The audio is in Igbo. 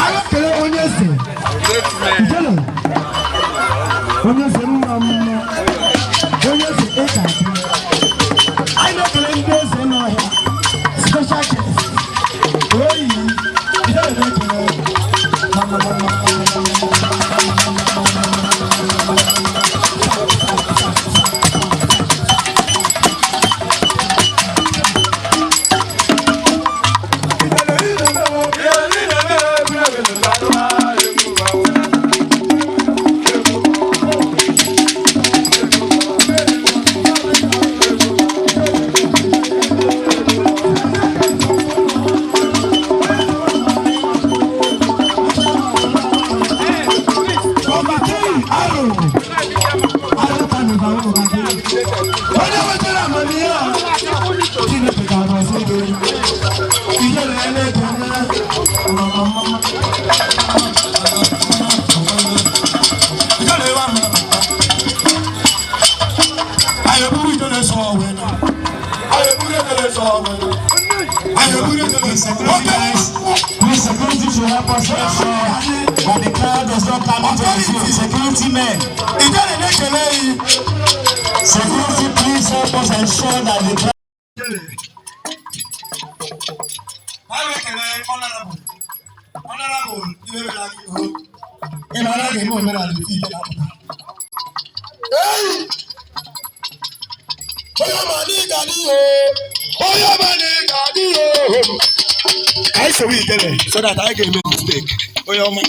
Anyị ekele onye eze. Ijele. Onye eze, mma mma. Onye eze, ị ga-adị. Anyị na-ekele ndị eze n'ọhịa. Special guest. Oyi. Ijele na-ekele. Mama, mama, mama. Ọbakei aro. Aro ka nụba ụmụ gị. Onye wetara amamihe a, Chineke ga-agọzi gị. Ijele na-ekele. Mama, mama. Ijele wa mma. Ayọ̀búrú ijele sọ ọ̀wẹ́ náà. Ayọ̀búrú ijele sọ ọ̀wẹ́ náà. Ayọ̀búrú ijele sọ Security ọ̀wẹ́ náà. guys, please, security should help us make sure that the crowd does not come into the field. Security men, Ijele na-ekele yi. Security, please help us ensure that the crowd. Anyị ekele honorable. Honorable, ihe mere anyị o. Ị mara ga-eme omenala ife ike na-apụta. Ei! Onye ọma n'ịga n'ihe! Onye ọma n'ịga n'ihe! Ka anyị sowe ijele so that anyị ga-eme mistake. Onye ọma.